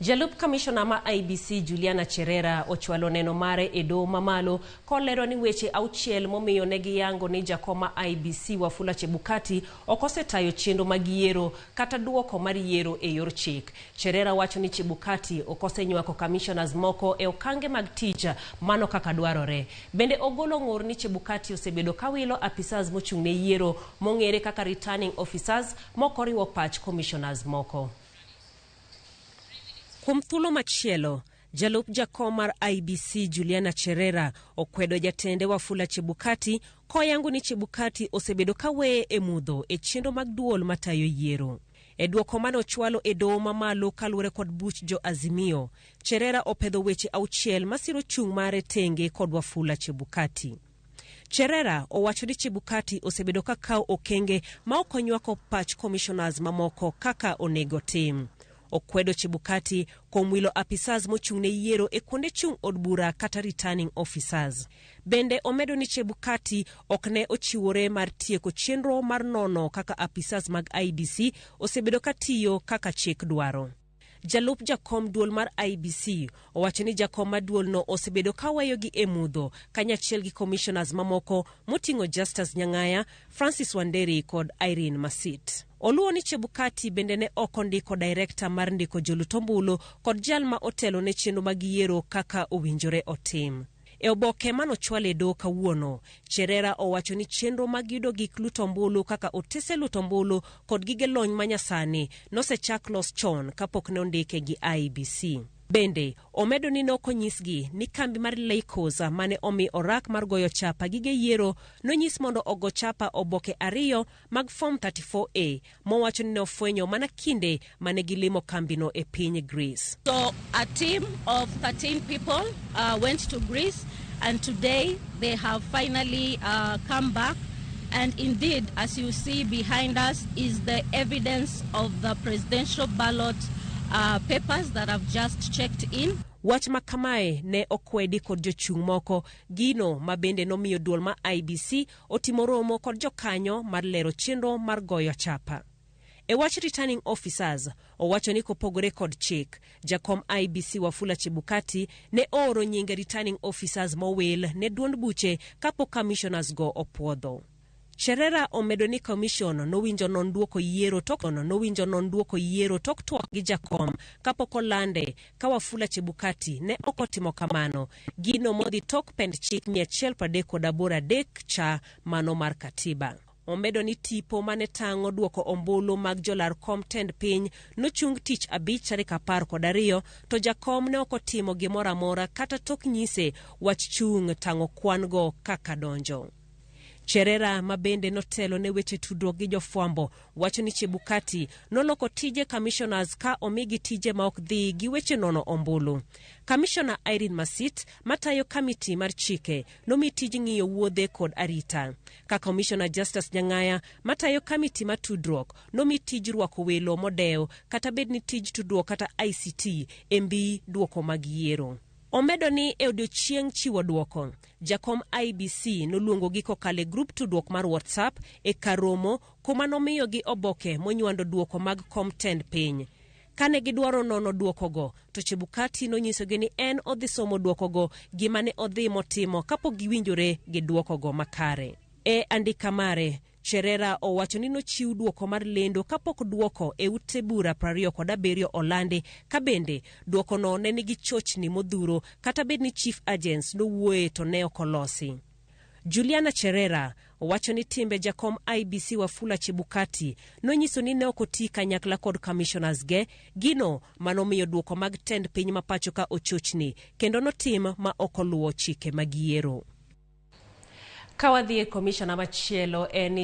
Jalup kamishona ma IEBC Juliana Cherera ochwalo neno mare e doho mamalo kolero ni weche auchiel momiyo ne giyango ni jakom ma IEBC Wafula Chebukati ok osetayo chenro mag yiero kata duoko mar yiero e yor chik. Cherera wacho ni Chebukati ok osenywako commissioners moko e okange mag tich mano kaka dwarore. Bende ogolo ng'ur ni Chebukati osebedo kawilo apisas mochung' ne yiero mong'ere kaka returning officers mokoriwo pach commissioners moko. Kuom thuolo machielo, jalup jakom mar IEBC Juliana Cherera okwedo jatende Wafula Chebukati koyango ni Chebukati osebedo kaweye e mudho e chenro mag duol matayo yiero. E duoko mane ochwalo e doho mamalo kaluwore kod buch jo Azimio, Cherera opedho weche auchiel masiro chung' mare tenge kod Wafula Chebukati. Cherera owacho ni Chebukati osebedo ka kawo okenge ma ok onywako pach commissioners mamoko kaka onego tim. Okwedo Chebukati kuom wilo apisas mochung' ne yiero e kuonde chung' od bura kata returning officers. Bende omedo ni Chebukati ok ne ochiwore mar tieko chenro mar nono kaka apisas mag IEBC osebedo ka tiyo kaka chik dwaro. Jalup jakom duol mar IEBC owacho ni jakom mar duolno osebedo ka weyogi e mudho kanyachiel gi commissioners mamoko moting'o Justus Nyang'aya, Francis Wanderi kod Irene Masit. Oluwo ni Chebukati bende ne ok ondiko director mar ndiko jolut ombulu kod jal ma otelo ne chenro mag yiero kaka owinjore otim. E oboke manochwal e doho kawuono, Cherera owacho ni chenro mag yudo gik luto ombulu kaka otese luto ombulu kod gige lony manyasani nosechak los chon kapok ne ondike gi IEBC. Bende, omedo ni ne ok onyisgi ni kambi mar Leicos mane omi orak mar goyo chapa gige yiero nonyis mondo ogo chapa oboke ariyo mag Form 34A mowacho ni ne ofwenyo mana kinde mane gilimo kambino e piny Greece. So a team of 13 people went to Greece, and today they have finally come back. And indeed, as you see behind us, is the evidence of the presidential ballot papers that have just checked in. Wach ma kamae ne okwedi kod jochung' moko, gino ma bende nomiyo duol ma IEBC otimo romo kod jokanyo mar lero chenro mar goyo chapa. E wach returning officers, owacho ni kopogore kod chik, jakom IEBC Wafula Chebukati ne ooro nyinge returning officers mowil ne duond buche kapok commissioners go opuodho. Cherera omedo ni commission nowinjo non duoko yiero tok nowinjo non duoko yiero tok twak gi jakom kapok olande ka Wafula Chebukati ne ok otimo kamano. Gino modhi tok pend chik 138 cha mano mar katiba. Omedo ni tipo mane tang'o duoko ombulu mag jolar kom tend piny nochung tich abich tarik 12 to jakom ne ok otimo gimoro amora kata tok nyise wach chung' tang'o kwan go kaka donjo. Cherera ma bende notelo ne weche tudruok gi jofwambo wacho ni Chebukati noloko tije commissioners ka omigi tije ma ok dhi gi weche nono ombulu. Commissioner Irene Masit matayo kamiti mar chike nomi tij ng'iyo wuodhe kod arita. Ka Commissioner Justus Nyang'aya matayo kamiti mar tudruok nomi tij rwako welo modew kata bed ni tij tudruok kata ICT e mbii duoko mag yiero. Omedo ni e odiochieng' chiwo duoko, jakom IEBC noluongogi kokalo e grup tudruok mar WhatsApp e kar romo kuma nomiyogi oboke monywando duoko mag kom tend piny. Kane gidwaro nono duokogo, to Chebukati nonyisogi ni en odhi somo duokogo gima ne odhi motimo kapok giwinjore gi duokogo makare. E andika mare, Cherera owacho ni nochiw duoko mar lendo kapok duoko e ute bura 27 olandi ka bende duokono ne nigi chochni modhuro kata bed ni chief agents nowuoye to ne ok olosi. Juliana Cherera owacho ni timbe jakom IEBC Wafula Chebukati nonyiso ni ne ok oti kanyakla kod commissioners ge, gino manomiyo duoko mag tend piny ma pacho ka ochochni kendo notim ma ok oluwo chike mag yiero. Ka wadhi e commissioner machielo en